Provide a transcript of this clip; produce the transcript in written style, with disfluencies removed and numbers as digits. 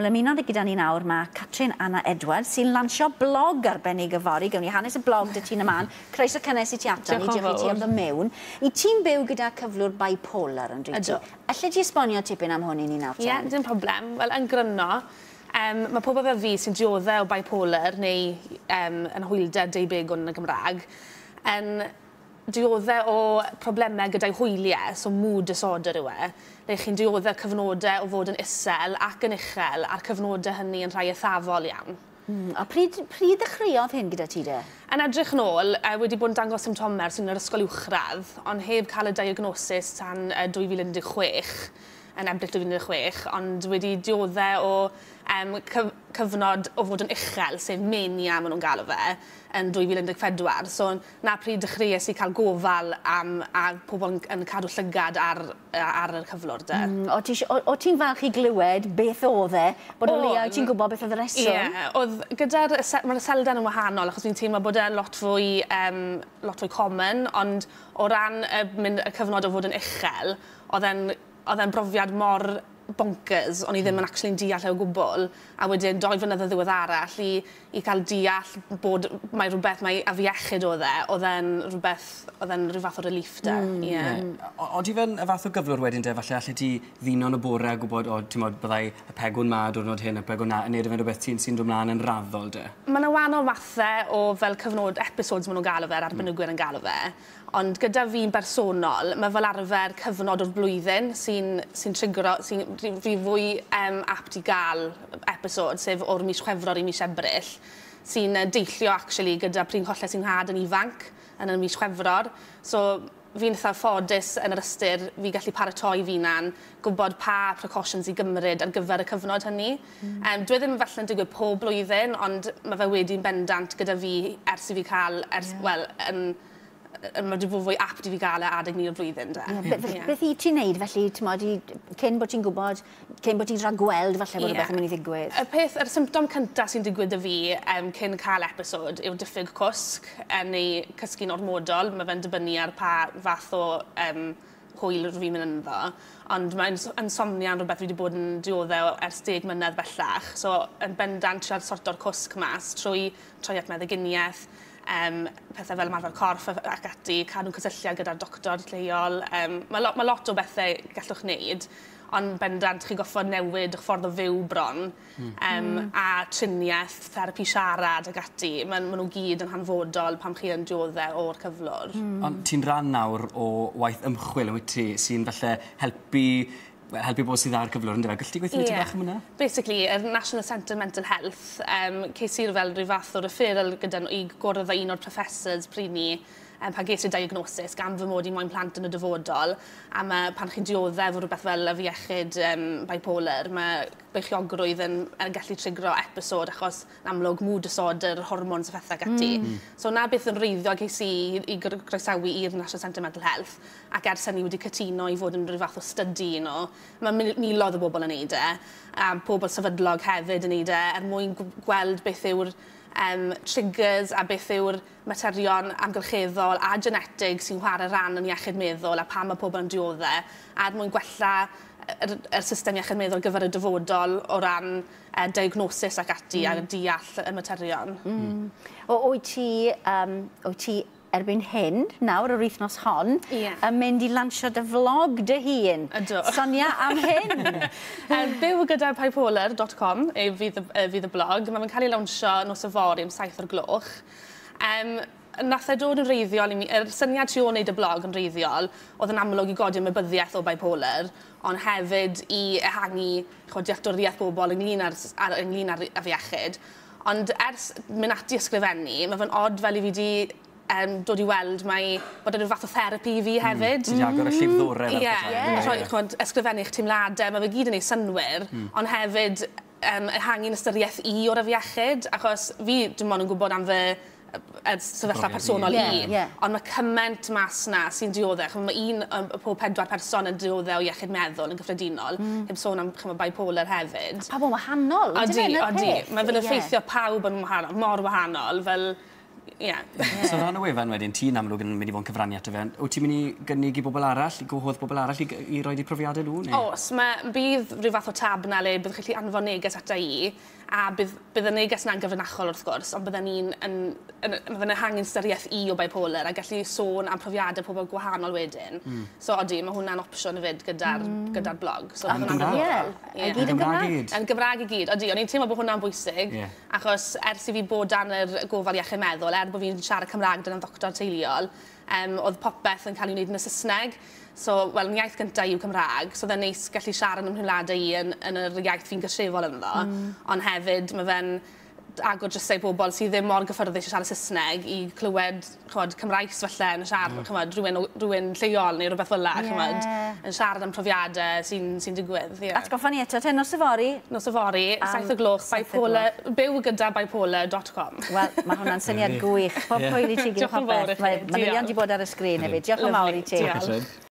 Wel, ymuno gyda ni nawr mae Catrin Anna Edwards sy'n lansio blog arbennig yfory. Gewn ni hanes y blog 'da ti yn y man. Croeso cynnes i ti ato ni. Diolch i ti am ddod mewn. I ti'n byw gyda cyflwr bipolar yn dwyt ti? Allet ti esbonio tipyn am hwn i ni nawr te? Ie, dim problem. Wel, yn gryno, mae pobl fel fi sy'n dioddef o bipolar neu anhwylder deubegwn yn y Gymraeg yn dioddef o problemau gyda'i hwyliau, so mood disorder yw e, le chi'n dioddef cyfnodau o fod yn isel ac yn uchel, a'r cyfnodau hynny yn rhai eithafol iawn. A pryd ddechreuodd hyn gyda ti de? Yn edrych nôl, wedi bod yn dangos symptomau ers yn yr ysgol uwchradd, ond heb cael y diagnosis tan 2016, yn Ebrill 2016, ond wedi dioddef o cyfnod o fod yn uchel, sef mania maen nhw'n galw fe, yn 2014. So na pryd dechreuais i cael gofal am, a pobl yn cadw llygad ar y cyflwr de. O ti'n falch i glywed beth oedd e, bod o leia ti'n gwybod beth oedd y reswm? Ie, yeah, oedd gyda'r, mae'r iselder yn wahanol, achos fi'n teimlo bod e'n lot fwy common, ond o ran y cyfnod o fod yn uchel, oedd e'n brofiad mor bonkers, o'n i ddim yn actually'n deall e o gwbl, a wedyn 2 flynedd yn ddiweddarach i cael deall bod mae rhywbeth, mae afiechyd oedd e, oedd e'n rhywbeth, oedd e'n rhyw fath o relief de. Yeah. Odi fe'n y fath o gyflwr wedyn de, falle allet ti ddihuno yn y bore a gwybod, o, ti'n modd, byddai y pegwn ma, diwrnod hyn, y pegwn na, yn neud fe'n rhywbeth sy'n dod mlaen yn raddol de? Mae yna wahanol fathau o fel cyfnod episodes maen nhw'n galw fe, yr arbenigwyr yn galw fe. Ond gyda fi'n bersonol, mae fel arfer cyfnod o'r blwyddyn sy'n trigro, sy'n fi fwy apt i gael episod, sef o'r mis Chwefror i mis Ebrill, sy'n deillio actually gyda pryd colles i'n nhad yn ifanc yn y mis Chwefror. So fi'n eitha ffodus yn yr ystyr fi gallu paratoi fi hunan, gwybod pa precautions i gymryd ar gyfer y cyfnod hynny. Dwi ddim falle'n digwydd pob blwyddyn, ond mae fe wedi'n bendant gyda fi ers i fi cael, ers, wel, yn, mae wedi bod fwy apt i fi gael e adeg 'ny o'r flwyddyn, de. Yeah, beth i ti'n neud felly, t'mod, cyn bod ti'n gwybod, cyn bod ti'n rhagweld falle bod rhywbeth yn mynd i ddigwydd? Y peth, yr symptom cyntaf sy'n digwydd 'da fi cyn cael episod yw'r diffyg cwsg neu cysgu'n ormodol. Mae fe'n dibynnu ar pa fath o hwyl fi'n mynd ynddo. Ond mae insomnia yn rhywbeth fi wedi bod yn dioddef ers 10 mlynedd bellach. So, yn bendant trial sorto'r cwsg mas trwy troi at meddyginiaeth, pethau fel ymarfer corff ac ati, cadw'n cysylltiad gyda'r doctor lleol. Mae lot o bethau gallwch wneud, ond bendant chi goffod newid eich ffordd o fyw bron, a triniaeth, therapi siarad ac ati. Ma nhw gyd yn hanfodol pan chi yn dioddef o'r cyflwr. Ond ti'n rhan nawr o waith ymchwil yn wyt ti, sy'n falle helpu, wel, helpu bobl sydd â'r cyflwr, yndyfe? Gallu ti gweithio yeah. bach am hwnna? Basically, y National Centre Mental Health, ces i'r fel rhyw fath o referral gyda nhw i gwrdd â un o'r professors pryd 'ny pan ges i'r diagnosis gan fy mod i moyn plant yn y dyfodol, a mae, pan chi'n dioddef o rhywbeth fel afiechyd bipolar, mae beichiogrwydd yn gallu trigro episod achos yn amlwg mood disorder, hormones a phethau ac ati. So na beth yn wreiddiol ges i groesawu i'r National Centre Mental Health, ac ers hynny wedi cytuno i fod yn rhyw fath o study nhw. Mae miloedd o bobl yn neud e, a pobl sefydlog hefyd yn neud e, er mwyn gweld beth yw'r triggers a beth yw'r materion amgylcheddol a genetig sy'n chwarae rhan yn iechyd meddwl a pam mae pobl yn dioddef, a er mwyn gwella yr system iechyd meddwl gyfer y dyfodol o ran diagnosis ac ati a deall y materion. O, wyt ti erbyn hyn, nawr yr wythnos hon, yn mynd i lansio dy vlog dy hun? Ydw. Sonia am hyn. Bywgydabipolar.com fydd y blog. Mae fe'n cael ei lawnsio nos yfory am 7 o'r gloch. Nath e dod yn wreiddiol i mi, yr syniad tu ôl wneud y blog yn wreiddiol, oedd yn amlwg i godi ymwybyddiaeth o bipolar, ond hefyd i ehangu, ch'mod, dealltwriaeth bobl ynglyn â'r afiechyd. Ond ers mynd ati ysgrifennu, mae fe'n odd fel i fi di dod i weld mai bod e'n rhyw fath o therapi i fi hefyd. Ti 'di agor y llifddorau fel Ie, petai. rhoi, ch'mod, ysgrifennu eich teimladau, mae fe gyd yn ei synwyr, ond hefyd ehangu'n ystyriaeth i o'r afiechyd, achos fi dim ond yn gwybod am fy y sefyllfa Profiad personol i. i, Ie, ie. ond mae cymaint mas na sy'n dioddef. Ch'mod, mae un o pob pedwar person yn dioddef o iechyd meddwl yn gyffredinol, heb sôn am, ch'mod, bipolar hefyd. Pawb yn wahanol, Odi, yndyfe? 'Na'r odi. peth. Mae fe'n effeithio pawb yn wahanol, mor wahanol, fel Ie. So ran y wefan wedyn, ti'n amlwg yn mynd i fod yn cyfrannu ato fe. Wyt ti'n mynd i gynnig i bobl arall, i gwahodd bobl arall i roi eu profiadau nhw? Neu? Oes, bydd rhyw fath o tab 'na le byddwch chi'n gallu anfon neges ata i, a bydd y neges yna'n gyfrinachol wrth gwrs, ond bydden ni'n yn, yn, yn, yn ehangu'n ystyriaeth i o bipolar a gallu sôn am profiadau pobl gwahanol wedyn. So odi, mae hwnna'n opsiwn hefyd gyda'r gyda blog. So Yn hwnna'n Gymraeg? ddiddorol. Ie, i gyd yn Gymraeg. Gymraeg. Yn Gymraeg i gyd, odi, o'n i'n teimlo bod hwnna'n bwysig, achos ers i fi bod dan yr gofal iechyd meddwl, er bod fi'n siarad Cymraeg dyna'n ddoctor teuluol, oedd popeth yn cael ei wneud yn y Saesneg. So, wel, yn iaith gyntaf yw Cymraeg, so oedd e'n neis gallu siarad am hymladau i yn yr iaith fi'n gytrefol ynddo. Ond hefyd, mae fe'n agor drysau bobl sydd ddim mor gyffyrddus i siarad Saesneg i clywed, ch'mod, Cymraes falle yn siarad, ch'mod, rhywun lleol neu rhywbeth fel 'na, ch'mod, yn siarad am profiadau sy digwydd. Yeah. Atgoffa ni eto, te nos yfory. Nos yfory, Am 7 o'r gloch, 7 o'r bipolar, byw gyda bipolar.com. Wel, mae hwnna'n syniad gwych. Pob hwyl i ti gyda Diolch yn fawr popeth. i chi. Mae manylion Diolch. 'di bod ar y sgrin hefyd. Diolch yn fawr i ti. Diolch.